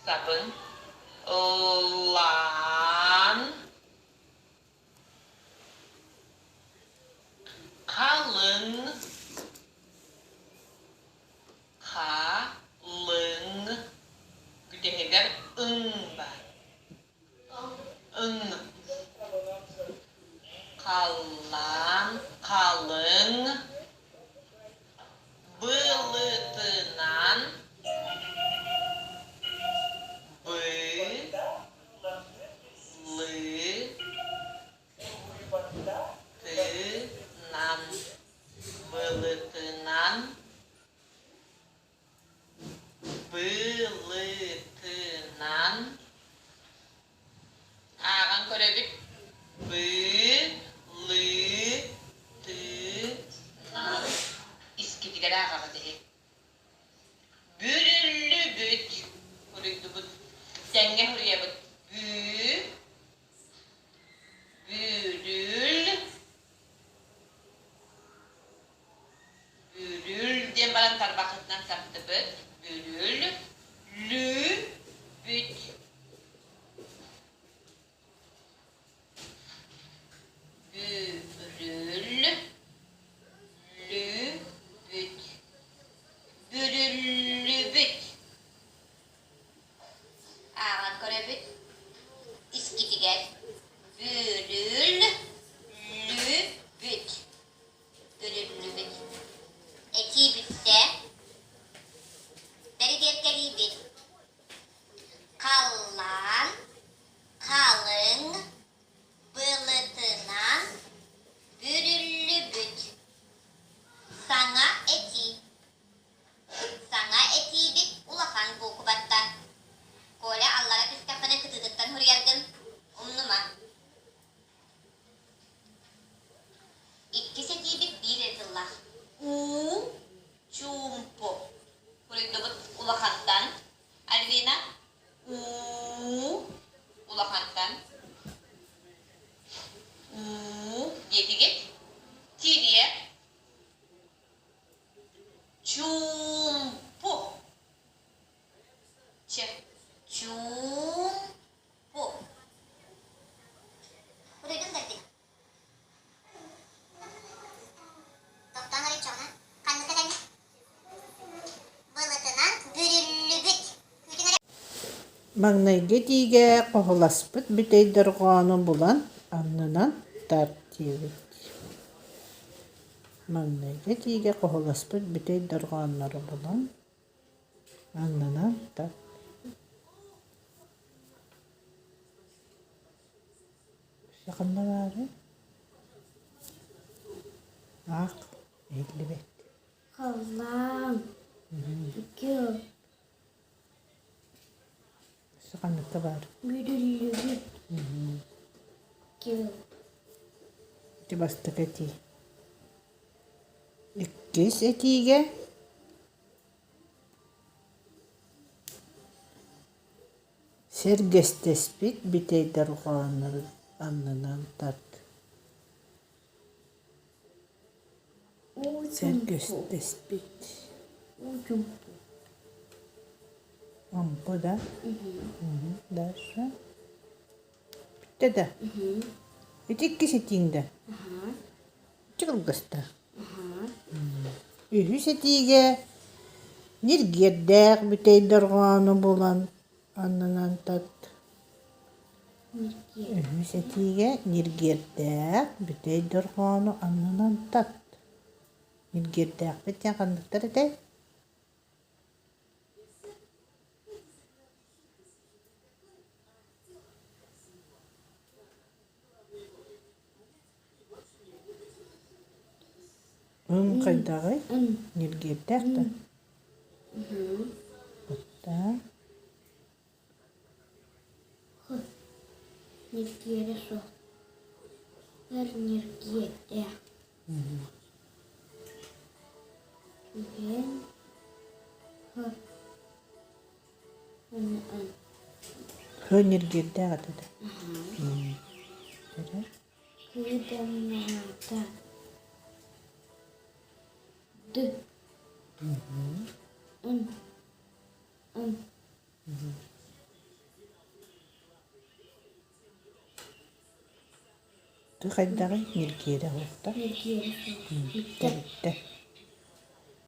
Сабын ыллаан Халыҥ Халыҥ бүтэһигэр ыҥ баар. Ыҥ Халлаан халыҥ былытынан бы лы тынан былытынан Былытынан ааҕан көрөбүт бы-лы-ты-нан искитигэр ааҕаҕыт иһи бүрүллүбүт суруйдубут тэҥҥэ суруйабыт бү бүрүл Бүрүл диэн баран тарбахытынан тардыбыт. Бүрүл, лү, бүт. Бүрүл, лү, бүт. Бүрүллүбүт. Ааҕан көрөбүт. Искитигэр бүрүл, лү, бүт. Көрүллүбүт. Этии бүттэ. Бэрэбиэркэлиибит. Халлаан, халыҥ, былытынан бүрүллүбүт. Саҥа этии. Саҥа этиибит улахан буукубаттан. Коля аллара түстэххинэ кытыытыттан суруйаргын умнума. Иккис этиибит биир эрэ тыллаах. Уу чуумпу. Суруйдубут улахантан. Альвина уу улахантан. Уу диэтигит. Тириэ. Чуумпу. Ч. Чуумпу. Уруйдун көрдүн. Тохтоон арыйчаҕына, ханнык этэнни? Былытынан бүрүллүбүт. Күүтүн эрэ. Маҥнайгы этиигэ хоһуласпыт бүтэй дорҕоону булан аннынан тарт диэбит. Маҥнайгы этиигэ хоһуласпыт бүтэй дорҕооннору булан аннынан тарт. Ханна баарый? Аах иһиллибэт. Халлаан, күөл, Өссө ханныкка баар? бүрүллүбүт, күөл. Ити бастакы этии. Иккис этиигэ Сэргэстэспит бүтэй дорҕооннору аннынан тарт Сэргэстэспит Омпу да Дальше Бүттэ да Ити иккис этииҥ да Ити кылгаста Үһүс этиигэ ньиргиэрдээх бүтэй дорҕоону булан аннынан тат. Үһүс этиигэ ньиргиэрдээх бүтэй дорҕоону аннынан тат. Ньиргиэрдээхпит диэн ханныктар этэй? Ын хайдаҕый? Ньиргиэрдээх да? Куттаа. Ньиргиэрэ суох. Эр ньиргиэрдээх. Түгэн Х Х ньиргиэрдээх этэ да? Эрэ. Кыыдаҥнаата Д Н Н. Ты хайдаҕый? Ньиргиэрэ уһукта. Ньиргиэрэ суох. Бүттэ. Бүттэ.